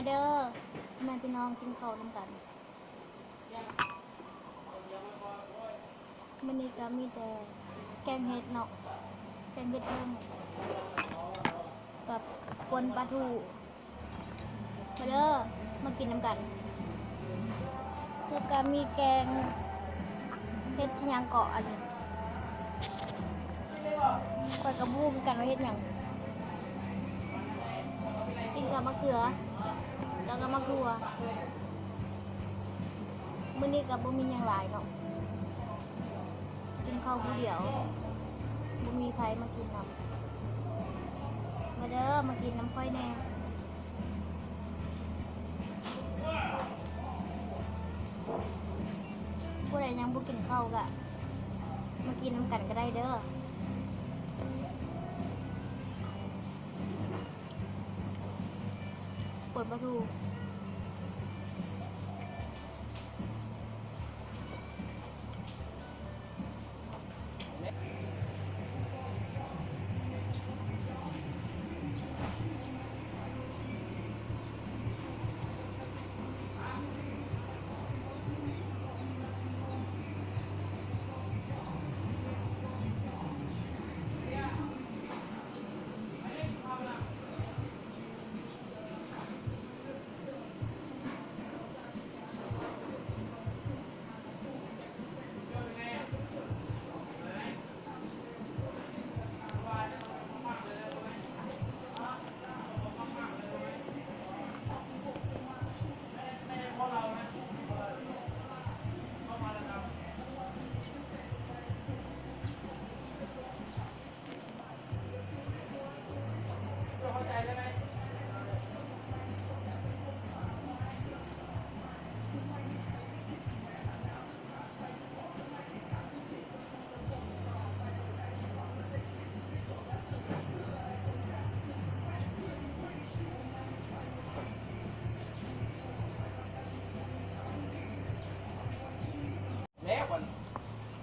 ເດີ ແມ່ພີ່ນ້ອງກິນເຂົ້ານຳກັນ. ມື້ນີ້ກໍມີແຕ່ແກງເຫັດເນາະ ແກງເຫັດເຜິ້ງ ກັບປົ່ນປາທູ. ມາເດີ ມາກິນນຳກັນ. ແລ້ວກໍມີແກງເຫັດອີ່ຫຍັງເກາະ ອັນນີ້ ຂ້ອຍກໍບໍ່ຮູ້ຄືກັນວ່າເຫັດຫຍັງ. ກິນກັບໝາກເຂືອ ແລ້ວກໍໝາກຖົ່ວ. ມື້ນີ້ກໍບໍ່ມີຫຍັງຫຼາຍເນາະ ກິນເຂົ້າຜູ້ດຽວ ບໍ່ມີໃຜມາກິນນຳ. ມາເດີ ມາກິນນຳຂ້ອຍແດ່. ຜູ້ໃດຍັງບໍ່ກິນເຂົ້າກະມາກິນນຳກັນກໍໄດ້ເດີ. ປົ່ນປາທູ.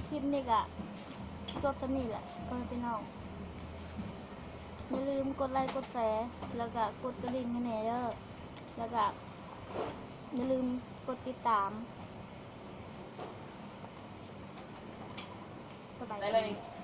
ຄລິບນີ້ກະຈົບສ່ຳນີ້ແຫຼະ ພໍ່ແມ່ພີ່ນ້ອງ. ຢ່າລືມກົດໄລກົດແຊ ແລ້ວກະກົດກະດິ່ງໃຫ້ແດ່ເດີ ແລ້ວກະຢ່າລືມກົດຕິດຕາມ. ສະບາຍດີ.